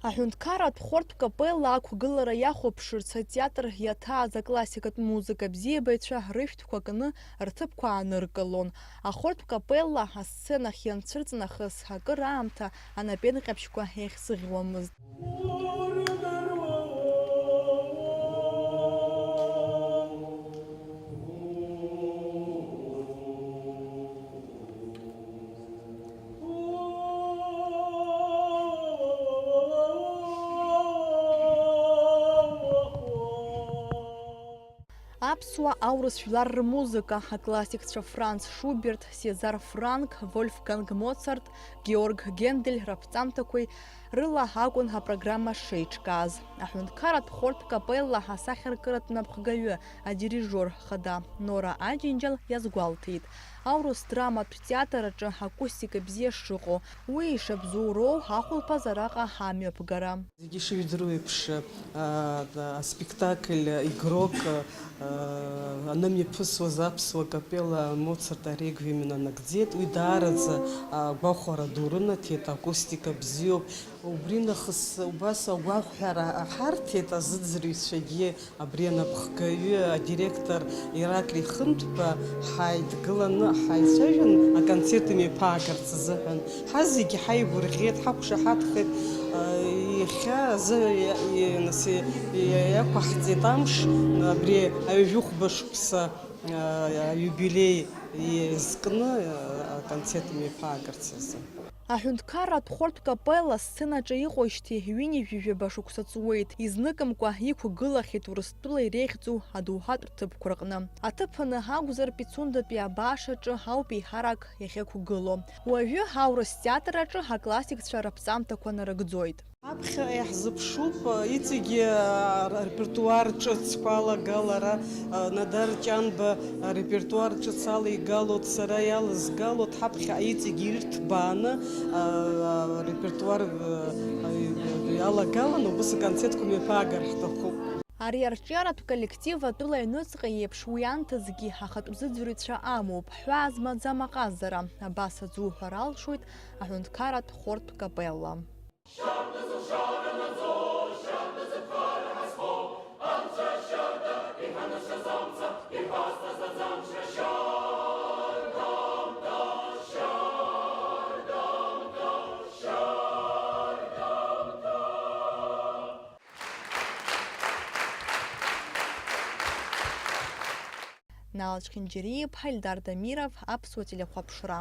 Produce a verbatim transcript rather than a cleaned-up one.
Аҳәынҭқарратә хортә капелла ақәгылара иахәаԥшырц атеатр иаҭааз аклассикатә музыка бзиабаҩцәа рышәҭқәа кны рҭыԥқәа ааныркылон. Ахортә капелла асценахь ианцәырҵ нахыс акыр аамҭа анапеинҟьабжьқәа еихсыӷьуамызт. Аԥсуа аурыс жәлар рмузыка аклассикцәа Франц Шуберт, Сезар Франк, Вольфганг Моцарт, Георг Гендель раԥҵамҭақәеи рыла акәын апрограмма шеиҿкааз. Аҳәынҭқарратә хортә капелла асахьаркыратә напхгаҩы, адирижиор хада Нора Аџьынџьал иазгәалҭеит, аурыс драматә театр аҿы акустика бзиа шыҟоу, уи ишабзоуроу ахәылԥаз араҟа амҩаԥгара. Зегьы ишыжәдыруа еиԥш, а, аспектакль Игрок, а, анымҩаԥысуаз аԥсуа капелла Моцарт ареквием инанагӡеит. Уи даараӡа, а, гәахәара ду рынаҭеит, акустика бзиоуп. Убри нахыс убас агәаҟҳәара ҳарҭеит, азыӡырҩцәагьы, абри анапхгаҩы, адиректор Ираклий Хынҭба ҳаидгыланы ҳаицәажәан, аконцерт имҩаԥаагарц азыҳәан. Ҳазегьы ҳаигәырӷьеит, ҳақәшаҳаҭхеит, а, иахьа азы иа-, и-, нас и-, и-, иақәаҳҵеит амш, абри аҩажәихәба шықәса, а, аиубилеи иазкны, а, аконцерт имҩаԥаагарц азы. Аҳәынҭқарратә хортә капелла асценаҿы иҟоижьҭеи ҩынҩажәижәаба шықәса ҵуеит, изныкымкәа иқәгылахьеит Урыстәыла иреиӷьӡоу адоуҳатә ҭыԥқәа рҟны. Аҭыԥаны акәзар, Пицундатәи абааш аҿы ауп еиҳарак иахьықәгылоу. Уажәы аурыс театр аҿы аклассикцәа раԥҵамҭақәа нарыгӡоит. Ҳаԥхьаҟа иаҳзыԥшуп, иҵегьы, а, арепертуар ҿыцқәа алагалара, а, Надар Ҷанба арепертуар ҿыц алеигалоит, сара иалызгалоит, ҳаԥхьаҟа иҵегьы ирҭбааны, а, а, арепертуар, а, а, алагалан, убыс аконцертқәа мҩаԥаагар ҳҭахуп. Ари арҿиаратә коллектив атәыла аҩныҵҟа иеиԥш уи анҭыҵгьы ахатә зыӡырҩцәа амоуп, ҳәаа змаӡам аҟазара, абас аӡы уҳәар алшоит аҳәынҭқарратә хортә капелла. Нал Чхинџьариа-иԥҳа, Ельдар Дамиров, Аԥсуа телехәаԥшра.